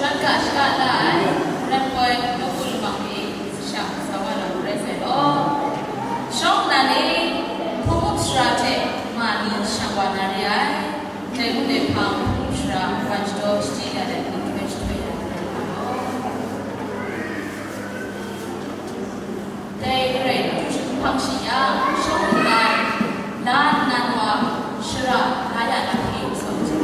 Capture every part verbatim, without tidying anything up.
Rat ga shaka la ai, rat poi nawku lamang ni sasha sa wa na rai sai law. Shawng nnan e, hpung up sara hte ma ni shang wa na re ai, dai hpung dai hpang hpung sara wan shadaw shachye ya ai ni hkoi jahtoi ya na rai nga law. Dai garai hpang shi ya, shawng nnan, la nnan wa, shara la ya na hte hpung sara hte,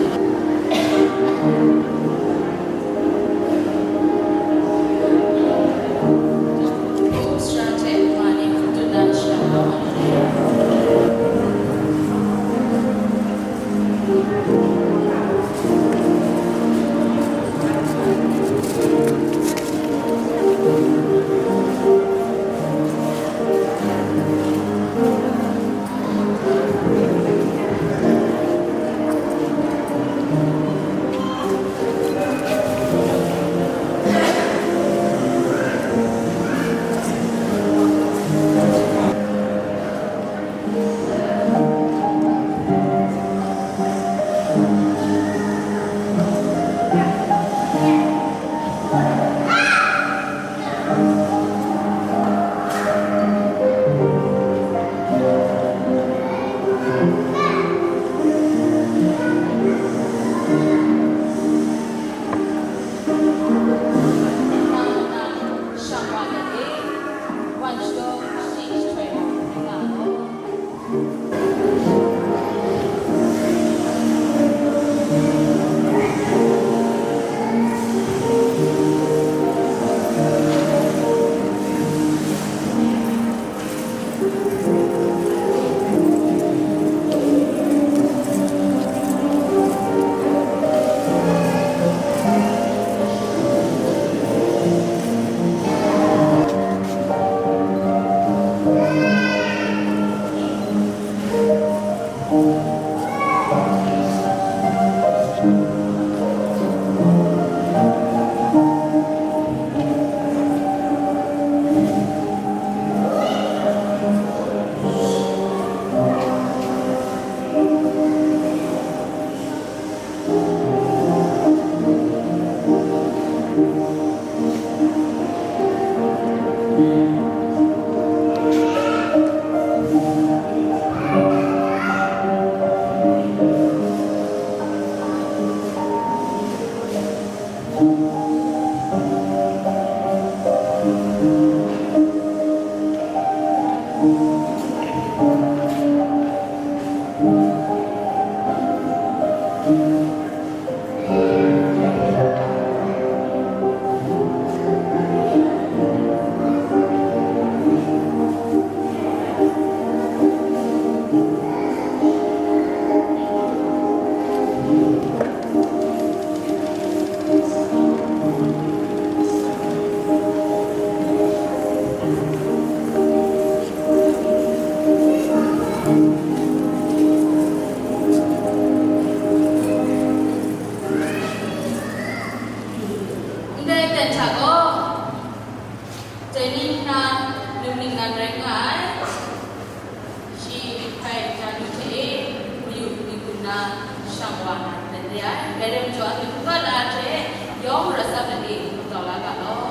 hpung sara hte ma ni hkun dun na shara la wa na re. Ndai ten hta gaw, dai ni hpra num ningnan rai nga ai. Shi hpai ja nu hte e, mayu ni kun na shang wa na dan de ai. Dai rai majaw, anhte hpungga la hte yawng rat tsap ai ni, makau la ga law.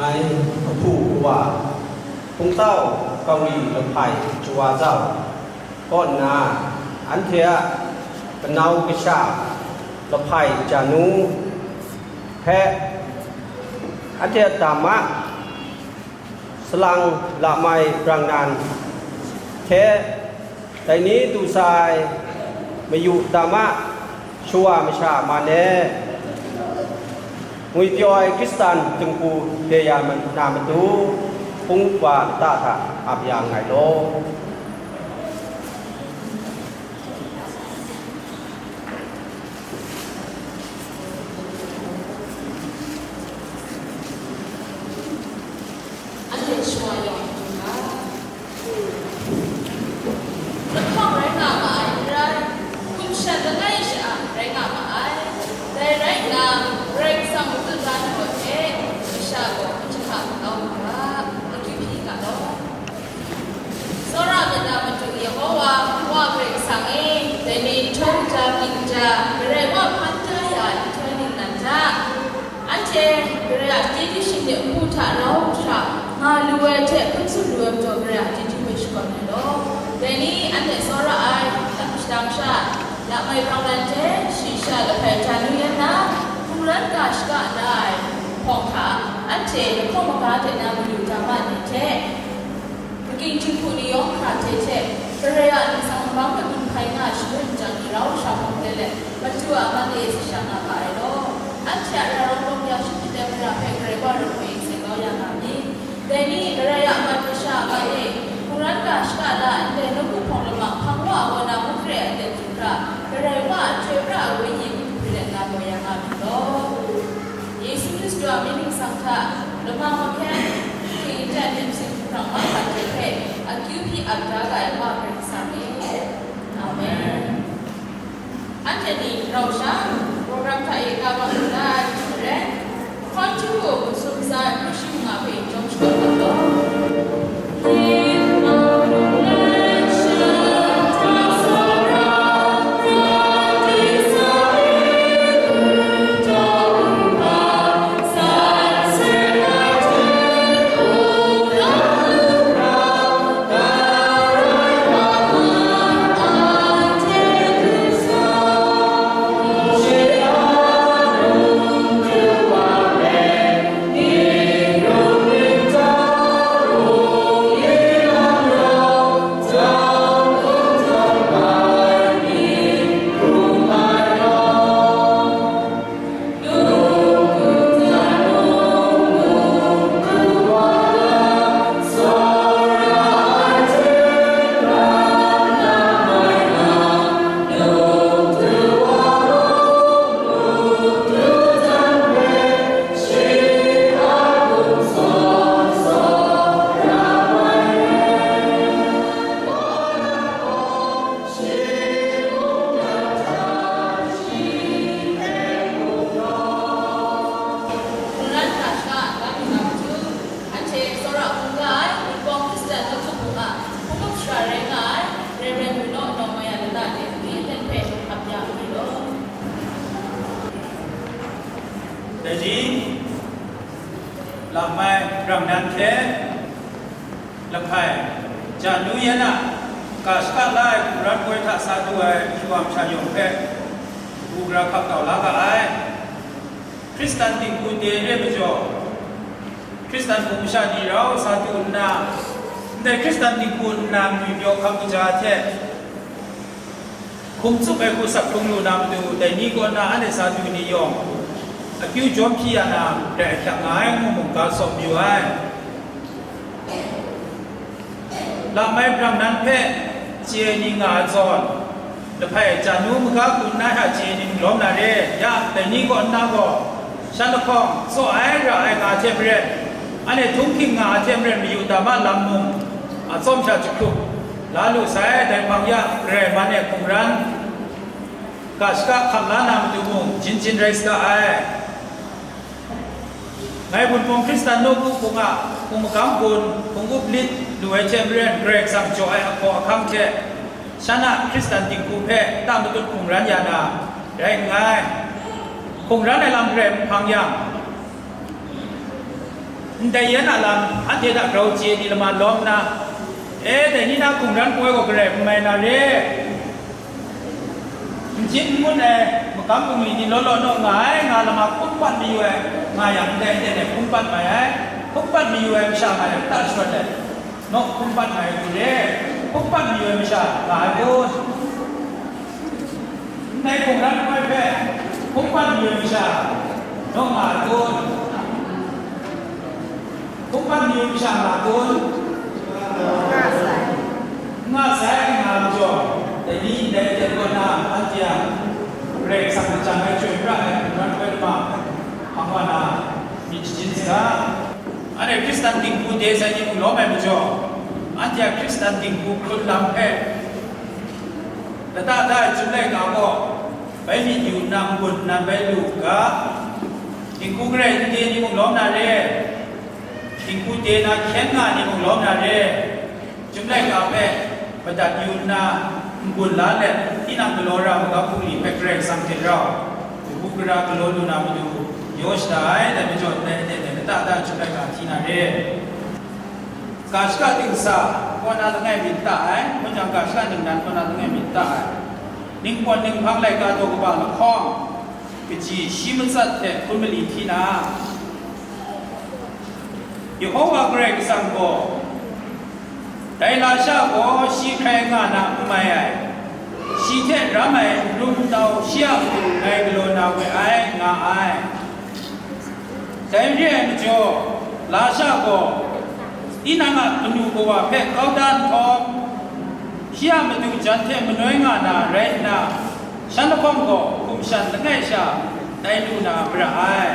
Ai ahpu kawa, hpungtau kauri lahpai Chawazau kaw nna, anhte a kanau kasha lahpai Janu hpe, anhte a dama salang lamai brangnan hte, dai ni du sa ai mayu dama shawa masha man e, ngwipyaw ai Hkristan dinghku de ya na matu, hpung wa lata hta ap ya nngai law. Anhte shawa yawng hpung ga, lahkawng rai nga ma ai n rai, hkum shan langai sha-ang rai nga ma ai. Dai rai nna, Karai Kasang matut la ai gaw hte, masha gaw n jahka makau u ga, akyu hpyi nga law. Tsawra myit na matu Yehowa, Wa Karai Kasang e, dai ni nhtawm kaja, myit kaja, Karai Wa hpan da ya ai nhtoi ningnan hta, anhte Karai a chyeju shinglet npu hta rau hkra nga lu ai hte hpung tsun lu ai majaw, Karai a chyeju hpe shakawn ai law. Dai ni anhte tsawra ai, shadang sha, lamai brangnan hte shayi sha lahpai Janu yan na, hkungran ga shaka la ai hpawng hta, anhte lahkawng maga de na mayu dama ni hte, Kagying Jinghku ni yawng hkra hte hte, Karai a ningsang lamang hpe gun hpai nga ai shaloi nchyang ni rau sha hpawng de let, matu a man e sa sha nga ga ai law, anhte a ra rawng rawng ya shut hte Karai hpe Karai Wa rawt hpe yin sai kau ya nga myit. Dai ni, Karai a man masha a man e, hkungran ga shaka la ai ndai nawku hpawng lamang hpang wa ai kaw na ngut re ai aten hkra, Karai Wa a chyoi pra ai Wenyi hpe hpri let na gaw ya nga myit law. Yesu Hkristu a myit ningsang hta, lama mahkyen, hkying ten myit sing hkrang mahkra hte hpe akyu hpyi ap da ga ai Wa Karai Kasang e. Amen. Anhte ni rau sha, program hta e ka bang lu na ai hte maren, hkawn htu gaw, sumsa ai hkru shi manga hpe jawm shakawn ga law. Hkungran hta shaka n ga lu na matu, anhte tsawra hkungga ai, Wunpawng Hkristan nawku hpung a hpung up shara rai nga ai, Rev. Runaw Nawng Maya lata de, ni aten hpe ap ya ai law. Dai ni, lam ai brang nan hte, Lahpai, Janu yan a, ga shaka la ai hkungran poi hta sa du ai shawa masha yawng hpe, bu gara hkap kau la ga ai. Hkristan dinghku de re majaw, Hkristan hpung masha ni rau sa du nna, ndai Hkristan dinghku nna ngwipyaw hkam kaja hte, hkum tsup ai hku sak hkrung lu na matu, dai ni kaw na anhte sa du ni yawng, akyu jawm hpyi ya na, grai ahkyak nga ai ngu mungga sawm yu ai. Lam ai brang nan hpe chye ai ni nga ai zawn, lahpai Janu maga kun na hta chye ai ni lawm na re, ya, dai ni kaw nna gaw, shan lahkawng tsaw ai ra ai nga hte maren, anhte htunghking nga ai hte maren mayu dama lam mung, a tsawm sha jahkrup la lu sai, dai hpang ya, Karai man e hkungran ga shaka hkam la na matu mung, jin jin rai saga ai. Ngai Wunpawng Hkristan nawku hpung a hpung magam kun, hpung up lit lu ai hte maren, Karai Kasang jaw ai ahkaw ahkang hte, shan a Hkristan dinghku hpe ta matut hkungran ya na rai nngai. Hkungran ai lam hkrai n hpang yang, Ndai yan a lam, anhte hta grau chye ni lama lawm nna, e, dai ni na hkungran poi gaw garai n mai na re. N jin n ngun ai, magam bungli ni law law naw nga ai, nga lama hkum pat mayu ai, nga yang ndai aten e hkum pat mai ai, hkum pat mayu ai masha nga yang ta sharawt ai, naw hkum pat mai ai hku re, hkum pat mayu ai masha nga ai kun? Ndai hkungran poi hpe hkum pat mayu ai masha naw nga ai kun? Hkum pat mayu masha nga kun? Nga sai, nga majaw, dai ni ndai aten kaw na anhte a Karai Kasang lachyang ai chyoi pra ai hkungran poi lama hpang wa na myit shajin saga. Anhte Hkristan dinghku de sai ni mung lawm ai majaw, anhte a Hkristan dinghku hkrun lam hpe lata da ai Chyum laika gaw bai myit yu nna n-gun nnan bai lu u ga, dinghku garai n de ni mung lawm na re, dinghku de na hkyen nga ni mung lawm na re, Chyum laika hpe madat yu nna n-gun la let, tinang galaw ra magam bungli hpe Karai Kasang hte rau, kabu gara galaw lu na matu, yaw shada ai, dai majaw, dai aten e lata da Chyum laika hti na re. Ga shaka dingsa kaw na langai mi n ta ai, ngu jang ga shaka ningnan kaw na langai mi n ta ai. Ningpawt ninghpang laika daw kaba lahkawng, kaji shi matsat hte hkun mali hti na, Yehowa Karai Kasang gaw, dai lasha gaw shi hkrai nga na n mai ai, shi hte ram ai n-rum n-tau shi a matu ngai galaw na we ai, nga ai. Dai re ai majaw, lasha gaw tinang a kanu kawa hpe kau da nhtawm, shi a matu jan hte manoi nga na rai nna, shan lahkawng gaw hkum shan langai sha tai lu na mara ai.